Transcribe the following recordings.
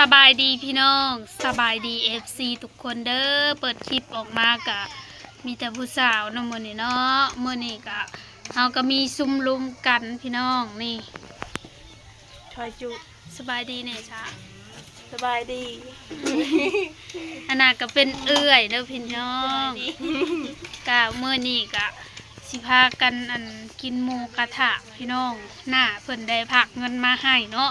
ສະບາຍດີພີ່ນ້ອງ ສະບາຍດີເອັຟຊີທຸກຄົນເດີ. ເປີດຄລິບອອກມາກະມີແຕ່ຜູ້ສາວເນາະມື້ນີ້ເນາະ. ມື້ນີ້ກະເຮົາກະມີຊຸມລຸມກັນພີ່ນ້ອງນີ້ ຊອຍຈຸ. ສະບາຍດີແດ່ຊະ. ສະບາຍດີ. ອັນນັ້ນກະເປັນເອື້ອຍເດີພີ່ນ້ອງ. ກະມື້ນີ້ກະຊິພາກັນ ອັນ ກິນໝູກະທະພີ່ນ້ອງ. ນ້າເພິ່ນໄດ້ຝາກເງິນມາໃຫ້ເນາະ.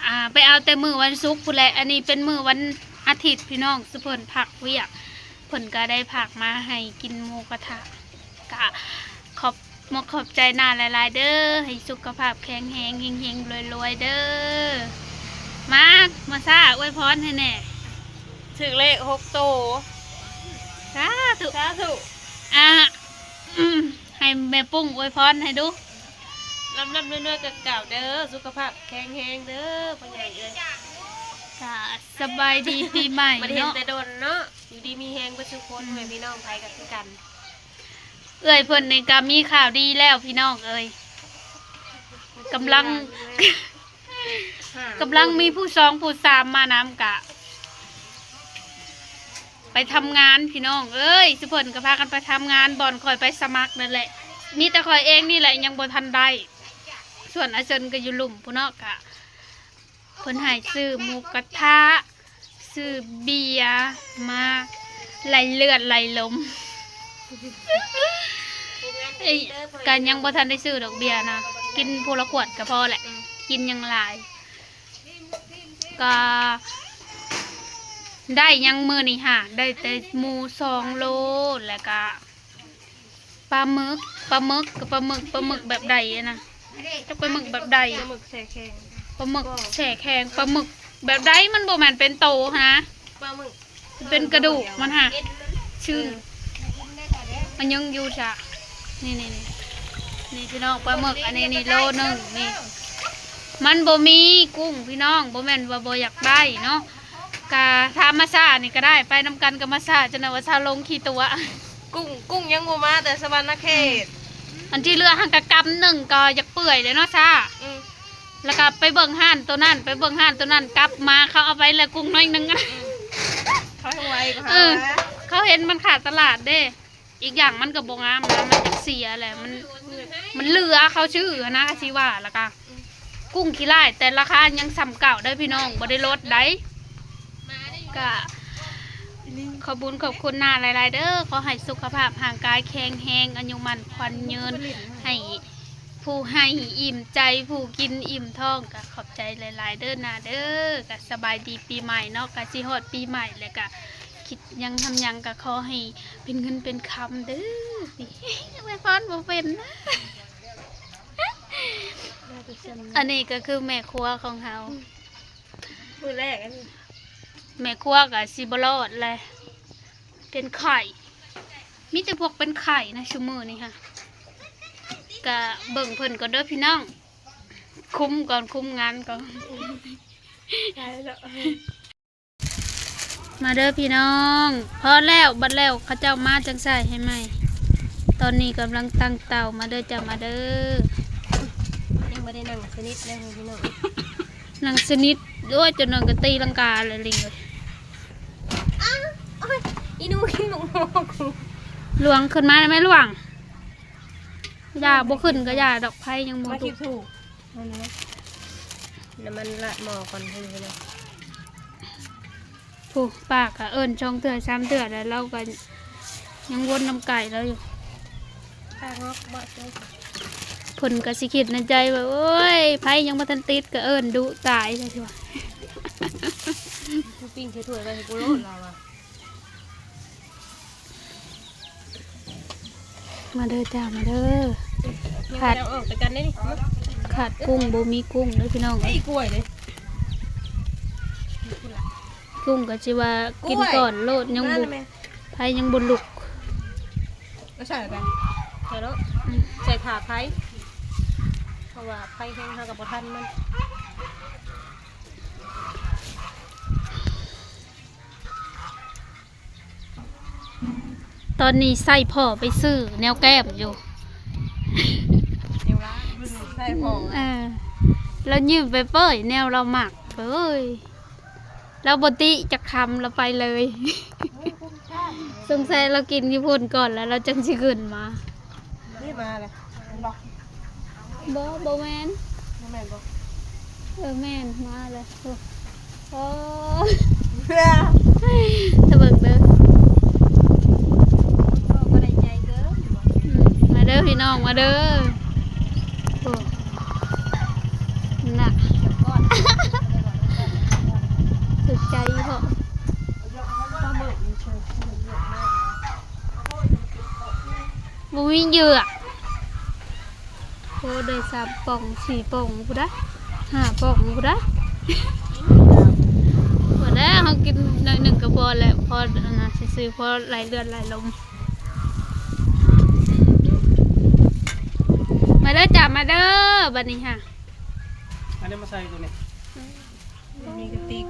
ອ່າ ໄປເອົາແຕ່ມື້ວັນສຸກພຸ້ນແຫຼະ. ອັນນີ້ເປັນມື້ວັນອາທິດພີ່ນ້ອງ ຊຸເພິ່ນພັກວຽກ ເພິ່ນກະໄດ້ຝາກມາໃຫ້ກິນໝູກະທະ. ກະຂອບ ຂອບໃຈນ້າຫຼາຍໆເດີ ໃຫ້ສຸຂະພາບແຂງແຮງ ເຮັງໆລວຍໆເດີ. ມາ ມາຊາ ອວຍພອນໃຫ້ແດ່. ຖືກເລກຫົກໂຕ. ສາທຸ ສາທຸ. ອ່າ ໃຫ້ແມ່ປຸ້ງອວຍພອນໃຫ້ດູ. ລ່ຳໆລວຍໆ ກະເກົ່າເດີ ສຸຂະພາບແຂງແຮງເດີ ພໍ່ໃຫຍ່ເອີຍ. ກະສະບາຍດີປີໃໝ່ ບໍ່ໄດ້ເຫັນ ເນາະ ແຕ່ດົນເນາະ. ຢູ່ດີມີແຮງເບິດທຸກຄົນ ອືມ ແມ່ພີ່ນ້ອງໃຜກະຄືກັນ. ເອື້ອຍເພິ່ນນີ້ກະມີຂ່າວດີແລ້ວພີ່ນ້ອງເອີຍ. ກຳລັງ ກຳລັງມີຜູ້ສອງຜູ້ສາມມານຳ ກະໄປທຳງານພີ່ນ້ອງເອີຍ. ຊຸເພິ່ນກະພາກັນໄປທຳງານບ່ອນຂ້ອຍໄປສະໝັກນັ້ນແຫຼະ. ມີແຕ່ຂ້ອຍເອງນີ້ແຫຼະຍັງບໍ່ທັນໄດ້. ສ່ວນອາເຊີນກະຢູ່ລຸ່ມພຸ້ນເນາະ. ກະ ເພິ່ນໃຫ້ຊື້ໝູກະທະ ຊື້ເບຍມາ ໄຫຼເລືອດໄຫຼລົມ. ເອີຍ ກະຍັງບໍ່ທັນໄດ້ຊື້ດອກເບຍນະ ກິນຜູ້ລະຂວດກະພໍແຫຼະ. ອືມ ກິນຫຍັງຫຼາຍ. ກະໄດ້ຫຍັງມື້ນີ້ຫາ ໄດ້ແຕ່ໝູສອງໂລ ແລ້ວກະ ປາໝຶກ ປາໝຶກ ກະປາໝຶກ ປາໝຶກແບບໃດຫັ້ນນະ ຈັກປາໝຶກແບບໃດ ປາໝຶກແຊ່ແຂງ ປາໝຶກແຊ່ແຂງ ປາໝຶກແບບໃດ ມັນບໍ່ແມ່ນເປັນໂຕຫັ້ນນະ ປາໝຶກ ເປັນກະດູກມັນຫະ ເອີ ຊື່ ມັນຍັງຢູ່ຊະ. ນີ້ໆໆ ນີ້ພີ່ນ້ອງ ປາໝຶກ ອັນນີ້ນີ້ໂລໜຶ່ງນີ້ ມັນບໍ່ມີກຸ້ງພີ່ນ້ອງ ບໍ່ແມ່ນວ່າບໍ່ຢາກໄດ້ເນາະ. ກະຖາມມາຊານີ້ກະໄດ້ ໄປນຳກັນກັບມາຊາ ຈັ່ງນັ້ນວ່າຊາລົງຂີ້ຕົວະ. ກຸ້ງ ກຸ້ງຍັງບໍ່ມາແຕ່ສະຫວັນນະເຂດ. ອືມ ອັນທີ່ເຫຼືອຫັ້ນກະກຳໜຶ່ງກະຢາກເປື່ອຍແລ້ວເນາະຊາ. ອືມ ແລ້ວກະໄປເບິ່ງຮ້ານໂຕນັ້ນ ໄປເບິ່ງຮ້ານໂຕນັ້ນ ກັບມາເຂົາເອົາໄປແລ້ວກຸ້ງໜ້ອຍໜຶ່ງ. ອືມ ເຂົາໃຫ້ໄວກວ່າເຮົາ. ເອີ ເຂົາເຫັນມັນຂາດຕະຫຼາດເດ້. ອີກຢ່າງມັນກະບໍ່ງາມນະ ມັນເສຍແຫຼະ ມັນ ມັນເຫຼືອ ເຂົາຊື້ຫັ້ນນະ ກະຊິວ່າ ແລ້ວກະ ກຸ້ງຂີ້ຫຼ້າຍ ແຕ່ລາຄາຍັງສ່ຳເກົ່າເດີພີ່ນ້ອງ ບໍ່ໄດ້ລົດໃດ. ກະຂອບບຸນຂອບຄຸນນ້າຫຼາຍໆເດີ ຂໍໃຫ້ສຸຂະພາບຮ່າງກາຍແຂງແຮງ ອາຍຸໝັ້ນຂວັນຍືນ ໃຫ້ຜູ້ໃຫ້ອີ່ມໃຈ ຜູ້ກິນອີ່ມທ້ອງ. ກະຂອບໃຈຫຼາຍໆເດີນ້າເດີ. ກະສະບາຍດີປີໃໝ່ເນາະ ກະຊິຮອດປີໃໝ່ແລ້ວ ກະຄິດຫຍັງທຳຫຍັງກະຂໍໃຫ້ ເປັນເງິນເປັນຄຳເດີ. ອວຍພອນບໍ່ເປັນ. ອັນນີ້ກະຄືແມ່ຄົວຂອງເຮົາ ມື້ແລກອັນນີ້ ແມ່ຄົວກະຊິບໍ່ລອດແຫຼະ ເປັນໄຂ້ ມີແຕ່ພວກເປັນໄຂ້ນະຊຸມື້ນີ້ຫະ. ກະເບິ່ງເພິ່ນກ່ອນເດີພີ່ນ້ອງ ຄຸມກ່ອນ ຄຸມງານກ່ອນ. ມາເດີພີ່ນ້ອງ ພໍແລ້ວ ບັດແລ້ວເຂົາເຈົ້າມາຈັ່ງໃສ່ໃຫ້ໃໝ່. ຕອນນີ້ກຳລັງຕັ້ງເຕົາ ມາເດີຈ້າ ມາເດີ. ຍັງບໍ່ໄດ້ນັ່ງສະໜິດເລີຍພີ່ນ້ອງ ນັ່ງສະໜິດ. ໂອ້ຍ ຈົນນັ້ນກະຕີລັງກາແລ້ວລິງເອີຍ. ອ້າວ ໂອ້ຍ ອີໜູກິນໝາກໂມກູ. ຫຼວງ ຂຶ້ນມາໄດ້ແມ່ຫຼວງ. ຢ່າ ບໍ່ຂຶ້ນກະຢ່າດອກ ໄຟຍັງບໍ່ລຸກ. ນ້ຳມັນລາດໝໍ້ກ່ອນເພິ່ນເນາະ. ຜູ້ປາກກະເອີ້ນສອງເທື່ອສາມເທື່ອແລ້ວ ລາວກະຍັງວົນນຳໄກ່ລາວຢູ່. ປາງອກບໍ່ເຈົ້າ ເພິ່ນກະຊິຄິດໃນໃຈວ່າ ໂອ້ຍ ໄຟຍັງບໍ່ທັນຕິດກະເອີ້ນດຸຕາຍ ວ່າຊິວ່າ. ປີ້ງໃສ່ຖ້ວຍໄວ້ໃຫ້ກູໂລດ ລາວວ່າ. ມາເດີຈ້າ ມາເດີ. ຂາດ ອອກແຕ່ກັນເດ້ນີ້ ຂາດກຸ້ງ ບໍ່ມີກຸ້ງເດີພີ່ນ້ອງເອີຍ. ກລ້ວຍເດ້ ກຸ້ງກະຊິວ່າກິນກ່ອນໂລດ ຍັງບໍ່ ໄຟຍັງບໍ່ລຸກ. ເອົາໃສ່ໄປ ໃສ່ໂລດ. ອືມ ໃສ່ຖ້າໄຟ ເພາະວ່າໄຟແຮງເຮົາກະບໍ່ທັນມັນ. ຕອນນີ້ໃສ່ພໍ່ໄປຊື້ແນວແກ້ມຢູ່ ແນວລາວ ໃສ່ພໍ່ ເອີ ລາວຍິ້ມເປີຍໆ ແນວລາວມັກເປີຍ. ລາວບໍ່ຕິຈັກຄຳ ລາວໄປເລີຍ. ສົງໄສລາວກິນຢູ່ພຸ້ນກ່ອນ ແລ້ວລາວຈັ່ງຊິຂຶ້ນມາ. ນີ້ມາແລ້ວ ເຫັນບໍ່? ບໍ່ ບໍ່ແມ່ນ ບໍ່ແມ່ນບໍ່? ເອີ ແມ່ນ ມາແລ້ວ. ໂອ້ ໂອ້ ຖ້າເບິ່ງເດີ ກໍບໍ່ໄດ້ໃຫຍ່ເກີນ. ອືມ ມາເດີພີ່ນ້ອງ ມາເດີ. ໂອ້ ໜັກ ຖືກໃຈເພາະ ບໍ່ມີເຫຍື່ອ. ໂອ້ ໄດ້ສາມປ່ອງ ສີ່ປ່ອງພຸ້ນນະ ຫ້າປ່ອງພຸ້ນນະ. ພໍແລ້ວ ເຮົາກິນໜ້ອຍໜຶ່ງກໍພໍແລ້ວ ພໍອັນນັ້ນຊື່ໆ ພໍໄຫຼເລືອດໄຫຼລົມ. ມາເດີຈ້າ ມາເດີ ບັດນີ້ຫາ ອັນນີ້ມາໃສ່ຕົວນີ້ ມີກະຕິກ.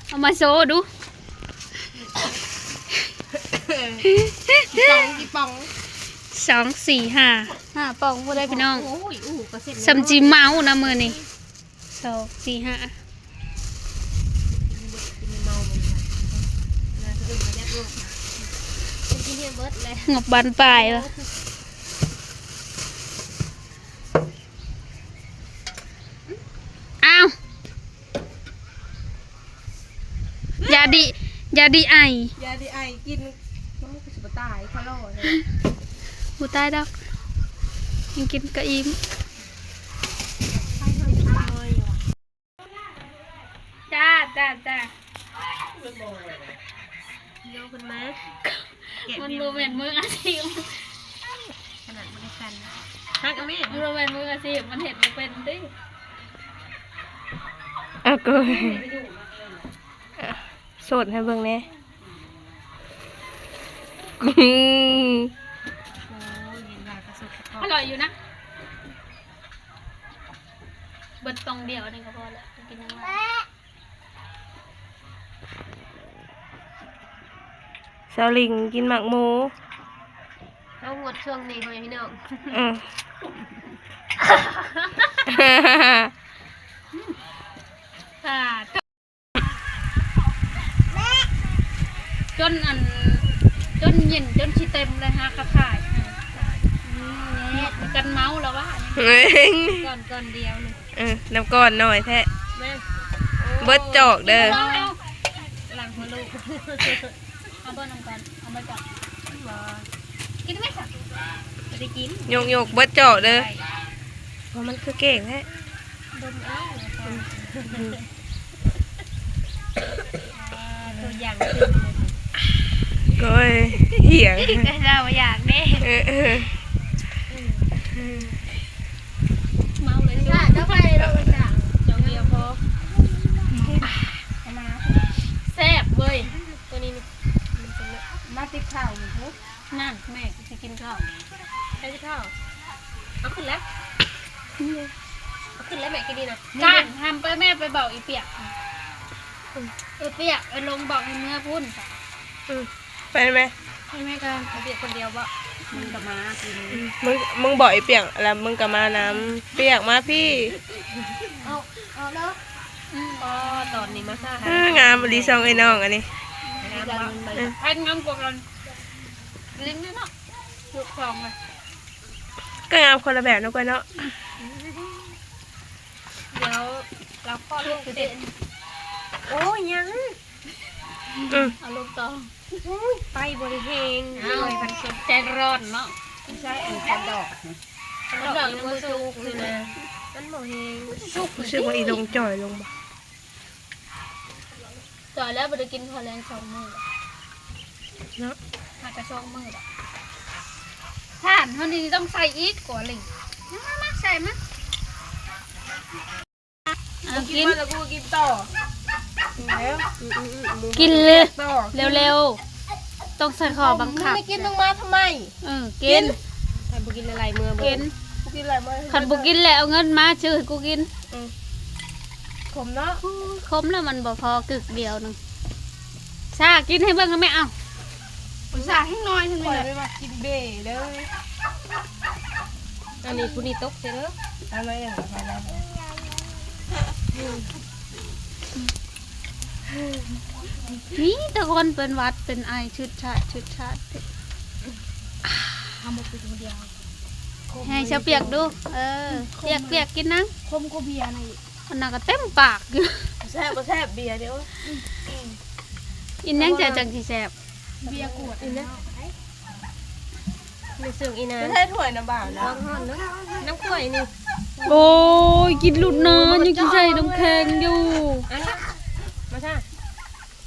ເອົາມາໂຊດູ ກີ່ປ່ອງ ກີ່ປ່ອງ? ສອງ ສີ່ ຫ້າ ຫ້າປ່ອງພຸ້ນໃດ໋ພີ່ນ້ອງ. ໂອ້ຍ ອູ້ ກໍເສັດ ສ່ຳຈິເມົານະມື້ນີ້. ສອງ ສີ່ ຫ້າ ງົບບານປາຍວະ. ອ້າວ ຢາດີ ຢາດີໄອ ຢາດີໄອ ກິນ ໂອ້ຍ ຄືຊິບໍ່ຕາຍ ຄາໂລແທ້. ບໍ່ຕາຍດອກ ຍັງກິນກະອີ່ມ. ຈ້າ ຈ້າ ຈ້າ ໂຍກຂຶ້ນມາ. ມັນບໍ່ແມ່ນມືອາຊີບ ຂະໜາດບໍ່ໄດ້ສັ່ນ ຮັກເອົາແມ່ ມັນບໍ່ແມ່ນມືອາຊີບ ມັນເຮັດບໍ່ເປັນຕິ. ເອົາກໍ ໂຊດໃຫ້ເບິ່ງແດ່. ໂອ້ຍ ເຫັນວ່າກະສົດກະທ້ອງ ອະລ່ອຍຢູ່ນະ. ເບິດປ່ອງດຽວນີ້ກໍພໍແລ້ວ ກິນຫຍັງຫຼາຍ. ສາວລິງກິນໝາກໂມ ເຮົາງົດຊ່ວງນີ້ພໍ່ແມ່ພີ່ນ້ອງ. ເອີ ອ່າ ຈົນອັນ ຈົນເຢັນ ຈົນຊິເຕັມເລີຍ ຫາກະຂາຍ. ອືມ ກັນເມົາລະວ່າ ກ້ອນ ກ້ອນດຽວນີ້. ເອີ ນ້ຳກ້ອນໜ້ອຍແທ້. ແມ່ນ ເບິດຈອກເດີ ຫຼັງຫົວລູກ. ເອົາບໍ່ນ້ຳກ້ອນ ເອົາບໍ່ຈອກ? ບໍ່ ກິນໄດ້ຊະ ບໍ່ໄດ້ກິນ. ຍົກໆ ເບິດຈອກເດີ. ໂອ້ ມັນຄືເກັ່ງແທ້. ດົມເອົາ ອືມ ອ່າ ຕົວຢ່າງຂຶ້ນ. ໂອ້ຍ ຫຽງ ແຕ່ເຮົາຢາກເດ້. ເອີ ເອີ ອືມ ເມົາເລີຍ. ເຈົ້າໄປໂລດຈ້າ ເຈົ້າດຽວພໍ. ເອົາມາ ແຊບເວີຍ ຕົວນີ້ນີ້. ມາຕິດເຂົ້ານີ້ພຸ້ນ. ນັ້ນ ແມ່ຊິກິນເຂົ້າ ໃຜຊິເຂົ້າ? ເອົາຂຶ້ນແລ້ວ ເອົາຂຶ້ນແລ້ວແມ່ກິນນີ້ນະ. ຈ້ານ ທຳໄປແມ່ໄປບອກອີປຽກ. ເອີ ປຽກ ເອີ ລົງບອກໃຫ້ເມືອພຸ້ນ. ອືມ ໄປແມ່ ໃຫ້ແມ່ກ່ອນ. ປຽກຄົນດຽວບໍ? ມຶງກໍມາກິນ. ອືມ ມຶງ ມຶງບອກອີປຽກແລ້ວມຶງກໍມານຳ. ປຽກມາພີ້. ເອົາ ເອົາເດີ. ອືມ ພໍຕອນນີ້ມາຊາ. ເອີ ງາມອີ່ຫຼີສອງເອື້ອຍນ້ອງອັນນີ້. ງາມບໍ່? ເອີ ໃຜງາມກວ່າກັນ? ຫຼິ້ນເນາະ ລູກສອງນະ ກໍງາມຄົນລະແບບເນາະ ກ້ອຍເນາະ. ດຽວລາວຄອດລູກເສັດ ໂອ້ຍ ຍັງ ອືມ ເອົາລູກຕໍ່. ໂອ້ຍ ໄປບໍ່ໄດ້ແຮງ. ເອົາ ໄປພັນສຸກ ໃຈຮ້ອນເນາະ. ບໍ່ໃຊ່ ອັນຄັນດອກ ຄັນດອກຍັງບໍ່ສຸກຢູ່ນະ ມັນບໍ່ແຮງ. ສຸກ ຮູ້ສຶກວ່າອີ່ລົງຈ່ອຍລົງບໍ່? ຈ່ອຍແລ້ວ ບໍ່ໄດ້ກິນເຂົ້າແລງສອງມື້ແລ້ວເນາະ. ຫາກະສອງມື້ແລ້ວ. ຖ່ານເຮົານີ້ຕ້ອງໃສ່ອີກກວ່າລີ. ມາ ມາ ມາ ໃສ່ມາ. ເອົາ ກິນ ກິນ ແລ້ວກູກິນຕໍ່. ກິນແລ້ວ ອືມໆໆ ກິນເລີຍ ເຮັດຕໍ່ ເລັວໆ. ຕ້ອງໃສ່ຂໍ້ບັງຄັບ. ມຶງໄດ້ກິນ ມຶງມາທຳໄມ? ເອີ ກິນ ກິນ. ຄັນບໍ່ກິນລະໄຫຼເມືອເບິ່ງ ກິນ. ບໍ່ກິນລະໄຫຼເມືອ. ຄັນບໍ່ກິນແລ້ວເອົາເງິນມາຊື້ໃຫ້ກູກິນ. ເອີ ຂົມເນາະ. ໂອ້ຍ ຂົມແລ້ວມັນບໍ່ພໍກຶກດຽວໜຶ່ງ. ຊາ ກິນໃຫ້ເບິ່ງແມ່. ເອົາ ອຸດສ່າແຮງນ້ອຍ ຂ້ອຍໄປວ່າກິນເບ້ເດີ. ອັນນີ້ຜູ້ນີ້ຕົກໃສ່ເດີ. ເອົາໜ້ອຍໜຶ່ງ ອືມ. ມີແຕ່ຄົນເປັນຫວັດເປັນໄອຊຶດຊາດຊຶດຊາດ. ເຮົາບໍ່ກິນຄົນດຽວ ໃຫ້ຊາວປຽກດູ. ເອີ ປຽກ ປຽກກິນນະ ຂົມກວ່າເບຍນະອີກ. ອັນນັ້ນກໍເຕັມປາກຢູ່. ແຊບບໍ່ແຊບເບຍເດ. ກິນຫຍັງຈະຈັ່ງຊິແຊບ? ເບຍກວດ ມີເຊິ່ງອີນາ ໃສ່ຖ້ວຍນະບ່າວນະ ຮ້ອນເນາະ ນ້ຳກ້ວຍນີ້. ໂອ້ຍ ກິນໂລດນະ ຍັງຊິໃສ່ນ້ຳແຂງຢູ່. ອັນນີ້ ມາຊາ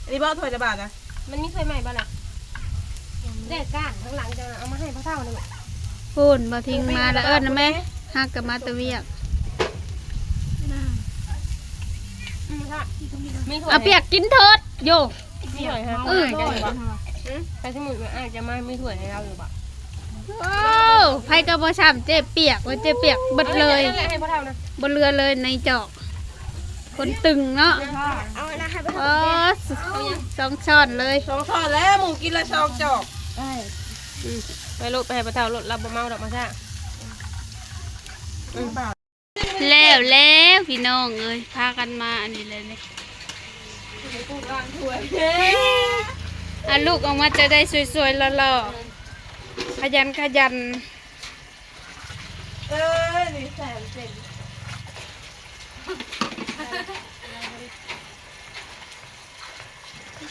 ອັນນີ້ບໍ່ຖ້ວຍນະບ່າວນະ. ມັນມີຖ້ວຍໃໝ່ບໍ່ລະ? ແດກກ້ານຂ້າງຫຼັງຈະເອົາມາໃຫ້ພໍ່ເຖົ້ານີ້. ພຸ້ນ ບໍ່ທິງມາລະ ເອີ້ນນະແມ່ ຫາກະມາແຕ່ວຽກ. ອືມ ມີຖ້ວຍ ເອົາປຽກກິນເຖີດໂຢ. ມີຖ້ວຍໃຫ້ ເອີ ໃຄສະມຸດວ່າອາດຈະມາມີຖ້ວຍໃຫ້ລາວຢູ່ບໍ່? ໂອ້ ໃຜກໍບໍ່ຊ້ຳເຈ້ປຽກ ວ່າເຈ້ປຽກເບິດເລີຍ ເອົາແຫຼະ ໃຫ້ພໍ່ເຖົ້ານະ ບໍ່ເຫຼືອເລີຍໃນຈອກ. ຄົນຕຶງເນາະ. ເອົານະ ໃຫ້ພໍ່ເຖົ້າ. ອໍ ສອງຊ້ອນເລີຍ ສອງຊ້ອນແລ້ວ ໝູ່ກິນລະສອງຈອກ. ອືມ ໄປໂລດ ໄປໃຫ້ພໍ່ເຖົ້າໂລດ ລາວບໍ່ເມົາດອກ ມາຊາ. ອືມ ແລ້ວແລ້ວພີ່ນ້ອງເອີຍ ພາກັນມາອັນນີ້ແຫຼະນີ້. ເອົາລູກອອກມາຈະໄດ້ສວຍໆຫຼໍ່ໆ ຂະຫຍັນຂະຫຍັນ. ເອີ ນີ້ແສນເປັນ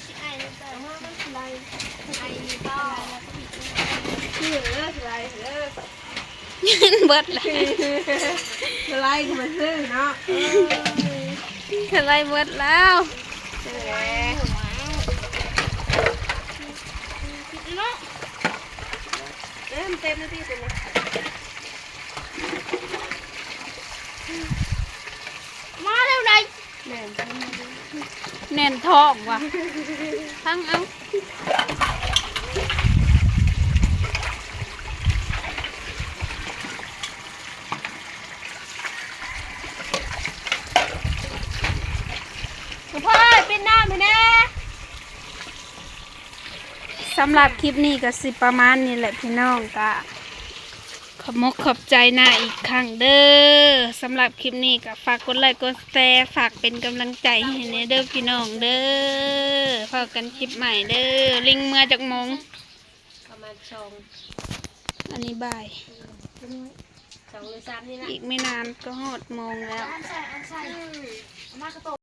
ຊິໄອຫຼືບໍ່? ເອີ ຊິໄອ ເອີ ເງິນເບິດແລ້ວ ຊິໄອກໍມາຊື້ເນາະ. ເອີ ຊິໄອເບິດແລ້ວ ເອີ ເຕັມ ເຕັມນະຕິ ເຕັມນະ. ມາແລ້ວໃດ ແໜ້ນ ແໜ້ນທ້ອງວ່າ ຟັງເອົາ. ສະພາຍ ປິດນ້ຳໃຫ້ແດ່. ສຳລັບຄລິບນີ້ກໍຊິປະມານນີ້ແຫຼະພີ່ນ້ອງ ກະ ຂອບມົກຂອບໃຈນາອີກຄັ້ງເດີ. ສຳລັບຄລິບນີ້ກໍຝາກກົດໄລກົດແຊ ຝາກເປັນກຳລັງໃຈໃຫ້ແດ່ເດີພີ່ນ້ອງເດີ. ພໍ້ກັນຄລິບໃໝ່ເດີ. ລິງເມືອຈັກໂມງ? ປະມານສອງ ອັນນີ້ບ່າຍ ສອງຫຼືສາມນີ້ລະ ອີກໄມ່ນານກໍຮອດໂມງແລ້ວ.